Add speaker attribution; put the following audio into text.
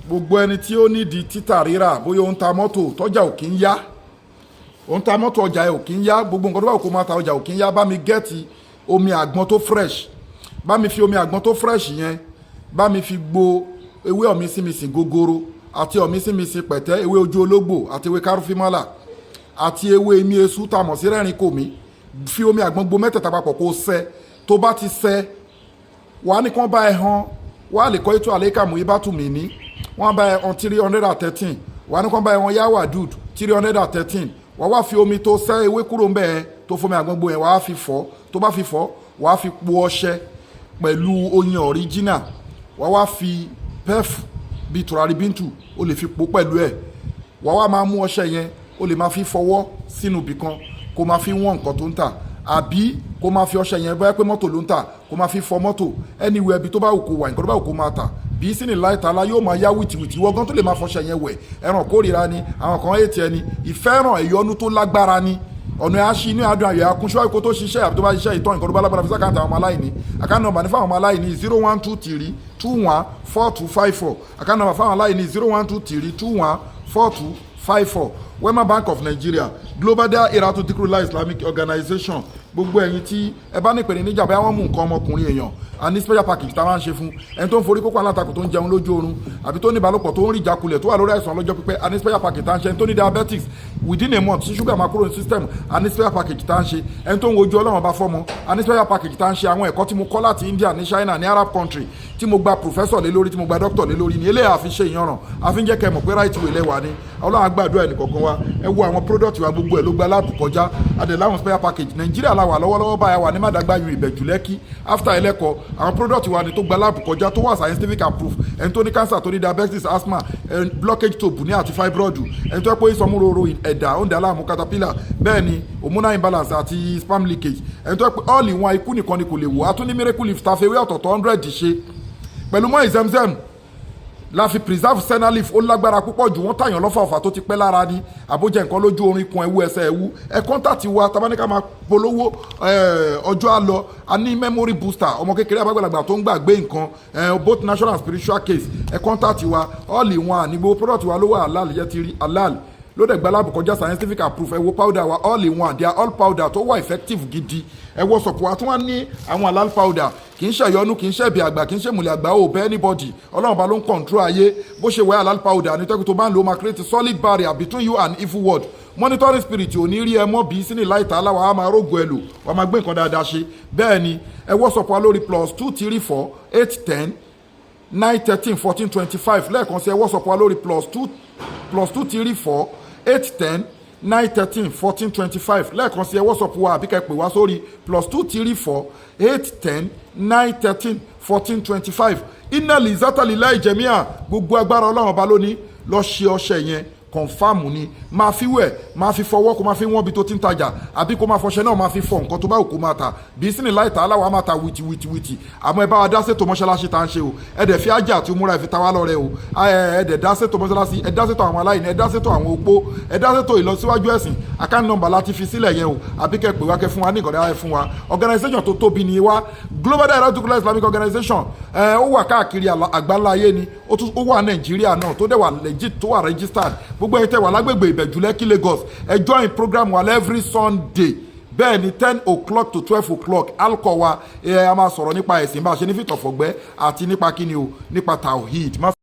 Speaker 1: Gbogbo ẹni tí ó nídìí títà rírà, bóyá ó ń ta mọ́tò tọ́jà ò kí ń yá, ó ń ta mọ́tò, ọjà ẹ̀ ò kí ń yá, gbogbo nǹkan tó bá wù kó máa ta, ọjà ò kí ń yá, bá mi get omi àgbọn tó fresh. Bá mi fi omi àgbọn tó fresh yẹn, bá mi fi gbo ewé ọ̀mísìmísì gogoro àti ọ̀mísìmísì pẹ̀tẹ́, ewé ojú ológbò àti ewé kárúfímọ́là àti ewé imí esú tá a mọ̀ sí rẹ́rìn kòmí. Fi omi àgbọn gbo mẹ́tẹ̀ẹ̀ta papọ̀, kó sẹ́. Tó bá ti sẹ́, wàá ní kí wọ́n bá ẹ hàn, wàá lè kọ́ ètò àlékàmù ibàtúmí ní wọ́n bá ẹ hàn 313. Wàá ní kí wọ́n bá ẹ hàn yáwàdùd 313. Wàá wá fi omi tó sẹ́ ewé kúrò ńbẹ̀ yẹn, tó fomi àgbọn gbo yẹn, wàá fi fọ́. Tó bá fi fọ́, wàá fi po ọṣẹ pẹ̀lú oyin original. Wàá wá fi perfume bíi tùràrí bíntù, o lè fi po pẹ̀lú ẹ̀. Wàá wá máa mú ọṣẹ yẹn, o lè máa fi fọwọ́ sínú ibì kan, kó máa fi wọ́n nǹkan tó ń tà, àbí kó máa fi ọṣẹ yẹn, bóyá pé mọ́tò ló ń tà, kó máa fi fọ mọ́tò. Anywhere ibi tó bá wù kó wà, nǹkan tó bá wù kó máa tà, bí sínú láìta la yóò máa yá wìtìwìtì. Wọ́n gan tó lè máa fọṣẹ yẹn wẹ̀. Ẹran kórìíra ni àwọn kan ètì ẹni ìfẹ́ràn ìyọnu tó lágbára ni ọ̀nà ẹ̀ á ṣí inú adùn ayọ̀ akún ṣíwájú kó tó ṣiṣẹ́, àbí tó bá ṣiṣẹ́ ìtọ́ nǹkan tó bá lágbára, fi sí account àwọn ọmọ aláìní. Account number ní fáwọn ọmọ aláìní: 0123214254. Account number fáwọn aláìní: 0123214254, Wema Bank of Nigeria, Global Dahiratu Dhikrlahi Islamic Organization. Gbogbo ẹ̀yin tí ẹ bá ní ìpèníjà, bóyá wọ́n mú nǹkan ọmọkùnrin èèyàn, a ní special package tá a máa ń ṣe fún ẹni tó ń forí kókó alátakò, tó ń jẹun lójú oorun, àbí tó ní ìbálòpọ̀ tó ń rí ìjákulẹ̀, tó wà lórí àìsàn ọlọ́jọ́ pípẹ́, a ní special package tá a ń ṣe. Ẹni tó ní diabetics, within a month tí sugar máa kúrò ní system, a ní special package tá a ń ṣe. Ẹni tó ń wojú Ọlọ́run bá fọ́mọ, a ní special package tá a ń ṣe. Àwọn ẹ̀kọ́ tí mo kọ́ láti India, ní China, ní Arab country, tí mo gba professor lé lórí, tí mo gba doctor lé lórí ni eléyà. Àfi ṣe ìyanràn, àfi ń jẹ́ kẹ́ mọ̀ pé right way lẹ́wà ni. Ọlọ́run á gbàdúrà ẹnì kọ̀ọ̀kan wa. Ẹ wo àwọn product wa, gbogbo ẹ̀ ló gba lab kọjá. Adẹ̀ láwọn special package. Nàìjíríà la wà lọ́wọ́lọ́wọ́ báyà, wà ní Màdàgbà yun, Ìbẹ̀jú Lẹ́kì, after Ẹlẹ́kọ̀. Àwọn product wa ni tó gba lab kọjá, tó wà scientific approved. Ẹni tó ní cancer, tó ní diabetes, asthma, blockage tube ní àti fibroid, ẹni tó yẹ pé ìsọmúròrò ẹ̀dà ó ń dà láàmú, caterpillar, bẹ́ẹ̀ ni hormonal imbalance àti sperm leakage, ẹni tó yẹ pé all in one, ikú nìkan ni kò lè wò. A tún ní miracle leaf tàfẹ́wé ọ̀tọ̀ọ̀tọ̀ 100 ṣe pẹ̀lú mọ́ ìzẹ́mzẹ́m la fi preserve senna leaf. Ó lágbára púpọ̀ jù. Wọ́n tàyàn lọ́fà, ọ̀fà tó ti pẹ́ lára ni, àbójẹ nǹkan lójú orin kun ẹ̀wú ẹsẹ̀ ẹ̀wú. Ẹ contact wa. Tabaníkà máa polówó ọjọ́ á lọ. A ní memory booster, ọmọ kékeré, àbágbàlagbà tó ń gbàgbé nǹkan, both natural and spiritual case, ẹ contact wa. All in one ní gbogbo product wa ló wà halal. Yẹ ti rí halal ló dẹ̀ gba lab kọjá, scientific approof. Ẹ wo powder wa, all in one. They are all powder tó wà effective gidi. Ẹ wo sọ̀pọ̀ wa tí wọ́n ní àwọn halal powder. Kì í ṣe ìyọnu, kì í ṣe ẹ̀bì àgbà, kì í ṣe ìmùlẹ̀ àgbà ò bẹ́ anybody. Ọlọ́run bá ló ń control ayé. Bó ṣe wẹ́ halal powder ní tẹ́kù tó bá ń lo, máa create solid barrier between you and evil world. Monitoring spirit ò ní rí ẹ mọ́ bí sínú láìta aláwa. Á máa rógo ẹ lò, wàá máa gbé nǹkan dáadáa ṣe. Bẹ́ẹ̀ ni ẹ WhatsApp wa lórí +2348109131425. Lẹ́ẹ̀kan sí, ẹ WhatsApp wa lórí +2348109131425. Lẹ́ẹ̀kan sí, ẹ WhatsApp wa àbí kẹ́ pè wá sórí +2348109131425. Iná lizata lílá ìjẹ̀míà. Gbogbo agbára Ọlọ́run ọba lónìí. Lọ ṣe ọṣẹ yẹn, confirm ni. Máa fi wẹ̀, máa fi fọwọ́, kó máa fi wọ́n bí tó ti ń tajà, àbí kó máa fọṣẹ náà, máa fi fọ nǹkan tó bá wù kó máa tà. Bí sínú láìta aláwọ̀ á máa ta wìtì wìtì wìtì. Àmọ́ ẹ bá wa dá sétò mọ́ṣáláṣí tá à ń ṣe o. Ẹ dẹ̀ fi ájà àti múra, ẹ fi ta wá lọ́rẹ o. Ẹ dẹ̀ dá sétò mọ́ṣáláṣí, ẹ dá sétò àwọn aláìní, ẹ dá sétò àwọn opó, ẹ dá sétò ìlọsíwájú ẹ̀sìn. Account number láti fi sílẹ̀ yẹn o, àbí kẹ́ pè wá, kẹ́ fún wa ní ìkọ̀dá ẹ fún wa. Organisation tó tóbi ni wá, Global Dahiratu Dhikrlahi Islamic Organization. Ẹ ó wà káàkiri àgbáńlá ayé ni. Ó tún ó wà Nàìjíríà náà, tó dẹ̀ wà legit, tó wà registered. Gbogbo ẹ̀yin tẹ́ wà lágbègbè Ìbẹ̀jú Lẹ́kì, Lagos, ẹ join program wa every Sunday. Bẹ́ẹ̀ ni, 10 o'clock to 12 o'clock, alcohol wa. Ẹ a máa sọ̀rọ̀ nípa ẹ̀sìn, bá a ṣe ní fìtọ̀fọ̀gbẹ́, àti nípa kíni o, nípa tawhid.